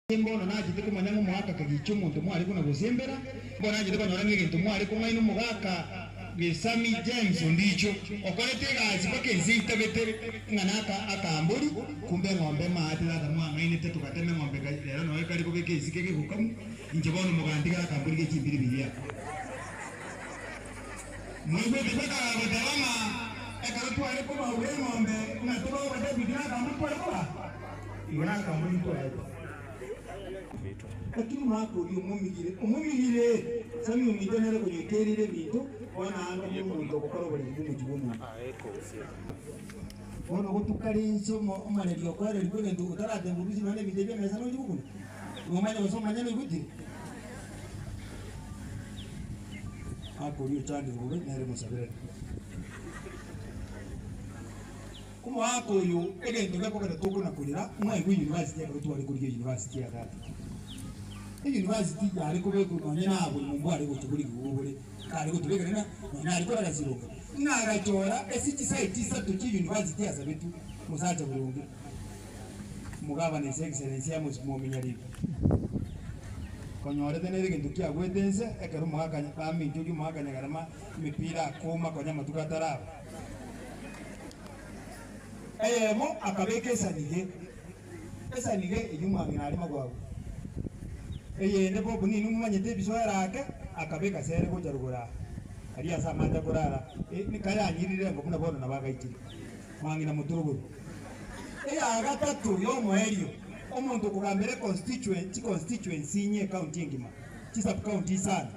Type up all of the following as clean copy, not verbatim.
Mbono nachete komanya ng'a omoaka kegicha omonto mware buna gosembera, mbono nachete konyora ng'a egento mware kong'aina omogaka Gesami James Ondicho okorete egasi mpaka ense eitabete ng'a naka akambori, kumbe eng'ombe emaate tata mwang'ainete togatema eng'ombe rero noyo ekare kobeka esike gegokamu, inche bono mogantigera akambori ge chimbiribiri aa. Moigwete mpaka goteba ng'a ekero tware kobaura eng'ombe ng'a tobae obodepute nakambori tware kobaa? Igo nakambori ntwaete. Lakini omwaka oria omomigire, omomigire! Sami ominto nere konyoikereire ebinto, bono anga buna omonto ogokora oboremi bw'omochie bw'omonto. Bono gotuka rinse omoreri okoererigwa egento otaratebwa orusie nonya nebinto ebi emesa nochie gokuna, nomanye gose omanye noigotire. Omwaka oria ochandire bobe nere mosabirani. Omwaka oyo egento gekogera tokona korera mwaigwa university ekero tware korigia university ya tata. University yare kobekwa nonye na abwo nyomba are gocha korigigwa obore kare gotobekera ng'a nonye are korara sironga ng'a agachora ase chisite isato chia university asabetwe mosacha boronge omogabana His Excellency Amos Mwomi Nyaribo. Konyorete nere egento kiagwete nse ekero omogaka baminchoria omogaka Nyagarama emepira akoma konya amatuko ataraba. Eyemo akabeka esanige, esanige eyio omwang'ina aria magwago, eyende bob ninwe momanyete ebisoero ake, akabeka sere gocha rogoro aa, aria ase amache akorara, kayanyirire engo buna bono nabo agaichire. Mwang'ina motorogoro. Eya gatato y'omoerio, omonto okogambera econstituen chiconstituency inye ecounty engima, chisub-county isano,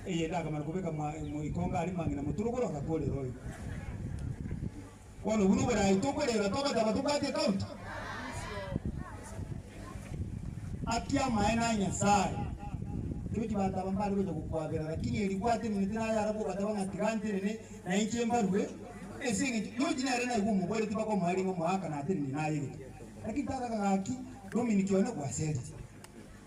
eyende akamana kobeka mwa ikongo aria mwang'ina motorogoro agakorera oyo. Bono buna oboraai tokorera togoteba tobwate ecounty? Akia amaene a Nyasae. George banto aba mbare gocha gokwabera lakini eri gwatenenete naye arabwo ogateba ng'a tiga ntenene na inche mbarue ase eng'encho George nere naigwe omoboreti mpaka omoerio ng'a omoaka natenenire naye egete. Lakini tata gaki Dominic one gwaserire.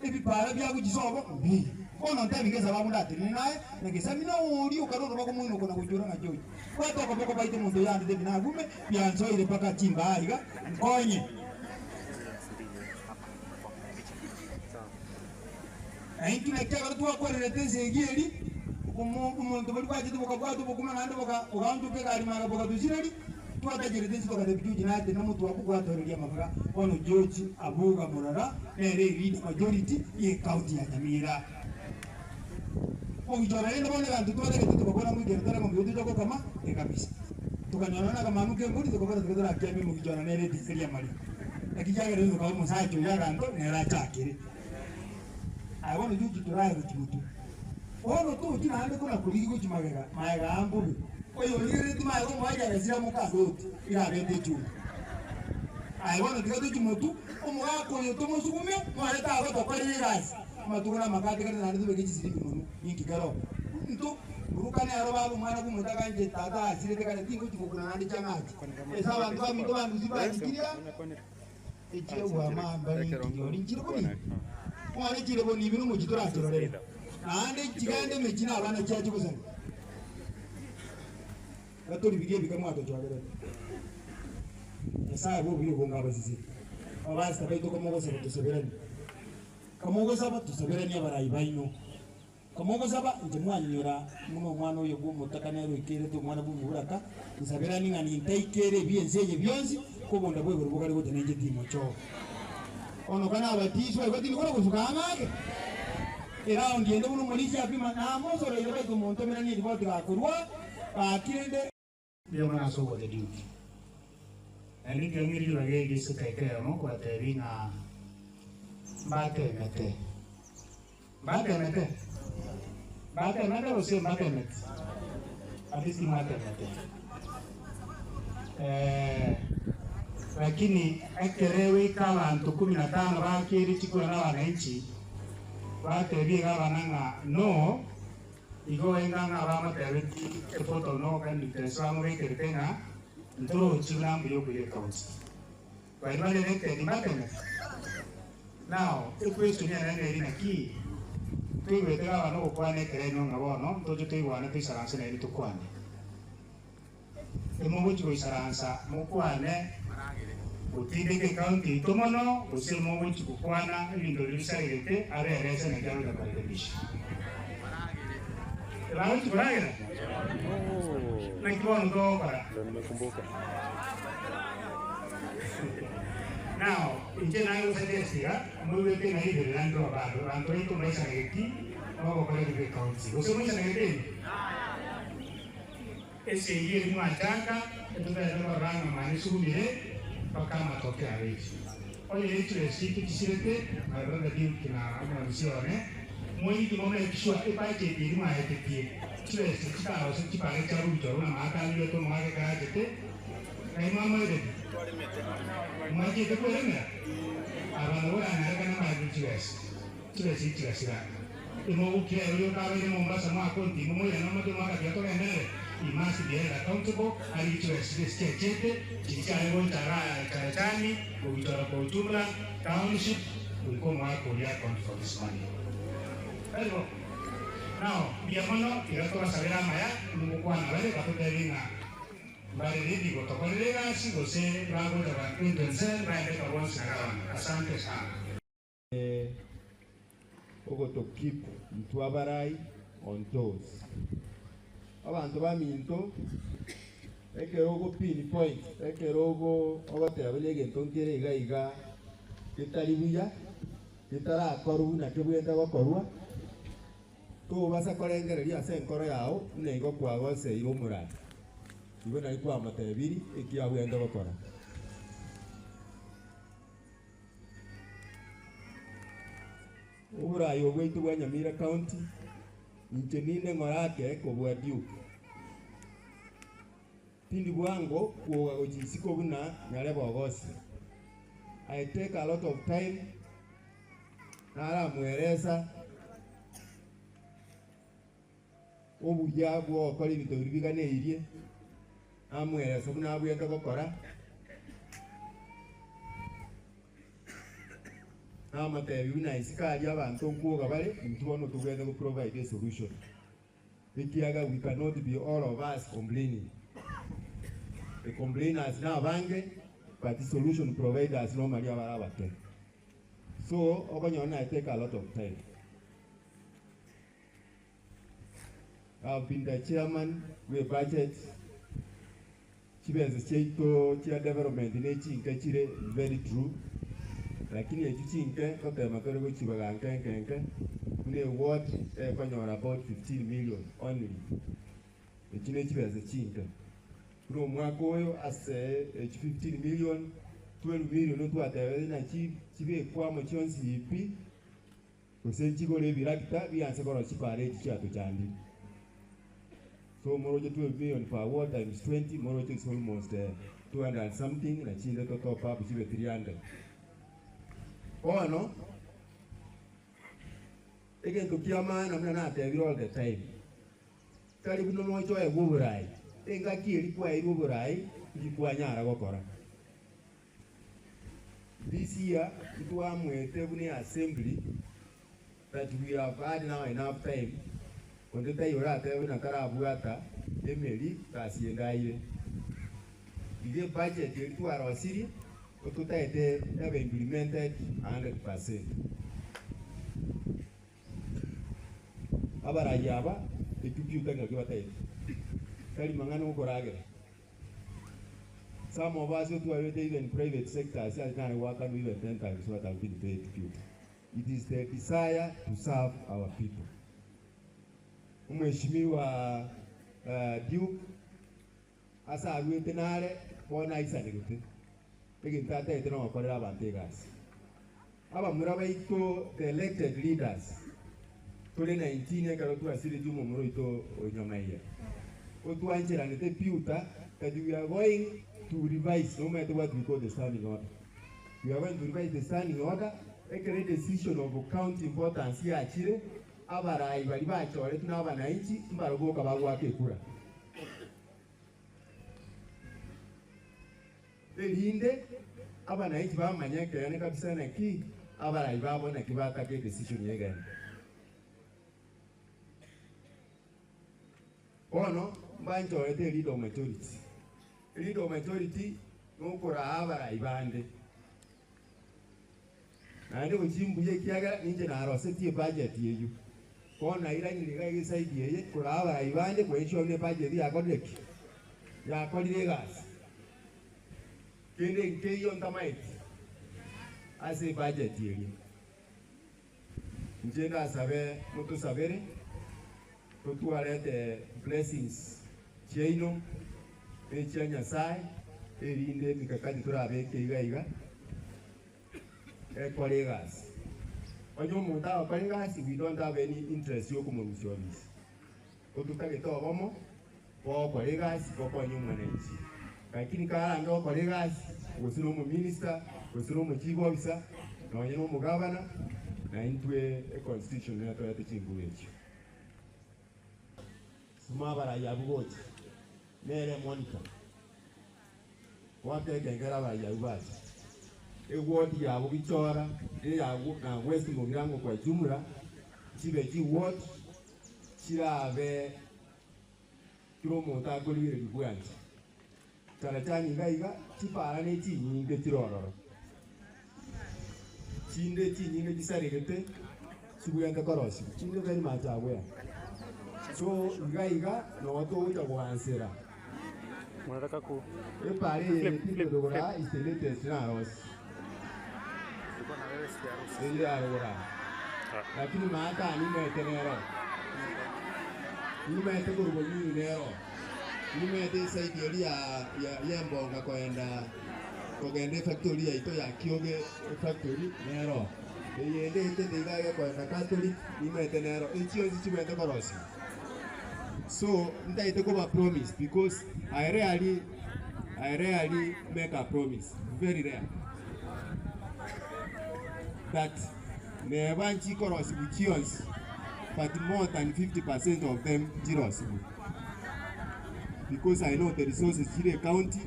Ebipaara bia gochia sobo mbiya. Bono ntebi ngesababu ndatenene naye, na gesami noria okare orobago moinoko na gochora ng'a George. Bwata okoboko gwaito omonto oyo andete buna agume, biansoire mpaka chimbaa iga, nkonye. Na intwe naki ekero twakwererete esegi eri, omonto boria bwachete bokabwata obokima naende bogaonchoka egari magega bogatosireria, twatacherete inse togatebia George naye tenena motwe abwo gwatoereria amabaga, bono George abuga morara nere eleader majority ye county ya Nyamira. Ogochora rende bono egento twaregete tokabora ngoikera tore ng'ombe yaito tocha gokama ekabisa. Tokanyora na akamanu k'embori tokabora tiga torakiamie omogichora nere etinga ri'amaria. Naki kiagera tokaba omosacha oyio aganto nere achakere. Aye bono George torae gochia motwe. Bono tochi naende kona korigia gochia magega, maega aa mbobe. Oyo origereretie maega omoerio agasira moka Loti, iga abete echumbi. Aye bono tiga tochie motwe, omogaka oyo tomosugume, mwane tagotokorera egasi. Amatuko namake atigarete naende tobeke chisiringi monwe, ninki kero? Nto buruka nero baba omwana bw'omotaka inche tata asirete kare tingochi gokuna naende chang'achi. Ase abanto baminto bandusie bandikirie aa. Echi'obwama mbare nchiriori nchire boni, mwane chire boni ibi nomochie torachirorere, naende chigende emechie na abana chiache gosaria. Gatoribirie ebika mwatochorerete. Nyasae bw'obuya obonge abasisire. Abasita baito komogosaba tosaberanie, komogosaba tosaberanie abarai baino. Komogosaba, inche mwanyinyora buna omwana oyo bw'omotaka nere oikerete omwana bw'omoburaka, nsaberanie ng'a nintaikere ebi'ense eye bionsi, ko obonda bwa igoro bokare gocha nainche timochoo. Bono ka nabatiswa igo tindi kona gosuka ang'e ake. Eraundi ende buna omorisia apima, namosoroire baito montomeranie eriboti gakorwa, gaki rende. Mbuya mono ase ogocha duty. Naende tiga ng'ire ribaga eri ase edaika eyemo kobatebia ng'a mbatemete. Mbatemete? Mbatemete gose mbatemeti? At least mwatemete. Lakini ekero egoika abanto kumi na tano bakeire chikura na abananchi, batebia iga abana ng'a no. Igo enga ng'a bamotebetie efoto nogenderete bamobekerete ng'a ntorochi buna mbuya okoira ecounty. Baria bare elected mbatemete. Now equestion ere neri naki toigwete gavana ogokwana ekerenyo ng'a bono ntoche toigwane toisaranse naende tokwane. Emogochi goisaransa mokwane. Gotindeka ecounty yaito mono, gose mogochia gokwana ebinto biria bisaregete abe erese naki agocha korekebisha. Ebagochia koragera? Naki bono togokora? Now, inche naye gosuggest iga, moigwete ng'a riberera ndiro bado, abanto baito mbaisanegeti nogokora ebibe ecounty. Gose moisanegete inwe? Esegi eria mwachaka, etotaete korora ng'a mwanesugumire mpaka amatoke abeire. Onye interest tichisirete, my brother Duke na omorisia one, moige mo make sure ebudget eria mwaetetie, chibesa chitarose chipare chia Ruto buna maatanigete omogaka ekero achete, ngai mwamoetetie? Mwachiete kweremera? Aba nabo oranyarekane mbaete chibesa, chibesa echi chigasira. Imogukire ero rioka abaire Mombasa mwaka ontimo moirane omote omwaka tiga togenderere he must be held accountable arie chibesa chiria chiachete chiria chiare gocha igaa Charachani goichora kwa ujumla township goika omwaka oria account for this money tari bo? Now mbuya mono tiga tobasabere amaya imogokwana bare batotebie ng'a mbare ready gotokorera egasi gose bagocha ba 2027 baende bonsi na gavana asante sana. Ogoto keep intwe abarai on toes. Abanto baminto ekero ogo pin point ekero ogo ogoteba buna egento nkere iga iga getari buya getarakorwa buna kebwenerete gokorwa, tobasa korengereria ase enkoro yao buna igo kwagoseire omorai. Igo nari kwamotebirie eki abwenerete gokora. Oboraai obwaito bwa Nyamira County, inche ninde ng'ora ake kobua Duke. Tindi bwango kwoga gochia isiko buna nyarebe ogosia. I take a lot of time naramweresa obuya bw'ogokora ebinto biria biganeirie, namweresa buna abwenerete gokora. Namotebi buna isiko aria abanto nkwoga bare, intwe bono tobwenerete go provide a solution, ekiagera we cannot be all of us complaining. The complainers nabange but solution providers nomaria bare abake. So okonyora naye take a lot of time. I've been the chairman bwe budget, chibesa chiaito chia development ne chinke chire very true, lakini echio chinke ngotema tore gochibaga nke nke nke, buna eward ekonyora about 15 million only, echio ne chibesa chinke. Buna omwaka oyo ase echi 15 million, 12 million twatebete ng'a chibekwe amo chionsi pi. Gose nchigore ebirakita bianse korora chipaara echi chiatochandire. So moroche 12 million per ward times 20 moroche is almost 200 and something na chinde to top up chibe 300. Bono egento kia maana buna natebire all the time, tari buna omoche oegwe oborai, engaki eria kwaeirwe oborai inki kwanyara gokora. This year ntwamuete buna eassembly that we have had now enough time onde taiyo oratebe buna tarabwata emeri gasi ende aire. Iga ebudget eria twarosirie ototaete ebe implemented 100%. Abarai aba echukiuta ng'aki bataete tari mang'ana okoragera. Some of us otwarete even private sectors ase nare goakanwa even ten times what have been paid due. It is the desire to serve our people. Omweshimiwa Duke ase arwete nare bono aisanegete egento ataete nogokorera abanto egasi. Abamura baito the elected leaders tore 19 ekero twasiretie omomura oito o Nyamaiya otwancheranete piuta that we are going to revise nomanyete what we call the standing order we are going to revise the standing order ekero edecision of county importance yachire abarai baria bachoretwe na abananchi mbarabwo boka bagoaka ekura. Erinde abananchi bamanye ekeene kabisa naki abarai babo naki bataka edecision y'egento. Bono mbanchorete eleader of majority. Leader of majority. Nokoraa abarai bande. Naende gochia mbuya ekiagera ninche narosetie ebudget eywo. Bono nairanire iga esaidi eye koraa abarai bande koensure buna ebudget yakorire ki? Yakorire egasi. Kende nkeiyo ntamaeti ase ebudget eria. Inche ndasabe motosabere totwarete blessings chiaino na echia Nyasaye erinde emikakati torabeke iga iga ekore egasi. Onye omonto agokora egasi we don't have any interest yokomorusia obisi. Tototagete obomo bogokora egasi gokonya omwananchi. Lakini karange gokora egasi gose na omominister gose na omochief officer nonye na omogavana na intwe econstitution netoete chinguru echio. Suma abarai abwo gocha nere monitor goaka ekengere abarai abwo bacha. Eward yabo gichora eya na West Mugirango kwa jumla chibe chiward chirabe kera omonto akorigereria bwanche. Tarachani iga iga chipara ne chinyinge chire ororo, chinde chinyinge chisaregete chibwenerete korosigwa, chinde very much aware. So iga iga noo togocha goansera Mwanataka ku epara eye Flip, flip, etindete rogoro is the latest narosi Nilikuwa na wewe siku ya harusi. eywo ya rogoro aa. Lakini maaka nimaete nero, nimaete korwa bonyunyu nero, nimaete esaidi eria ya ya embonga koenda kogenda efactory yaito ya Kioge efactory nero, eyende etete iga gekoenda Catholic nimaete nero, echionsi chibwenerete korosiwa. So ntaete koba promise because I rarely I rarely make a promise, very rare that neba nchikorosiwa chionsi but more than 50% of them nchirosiwe because I know the resources chire ecounty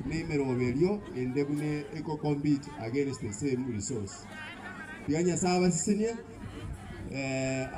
na emeroberio ende buna eko compete against the same resource. Tiga Nyasaye abasesenie eh, aba.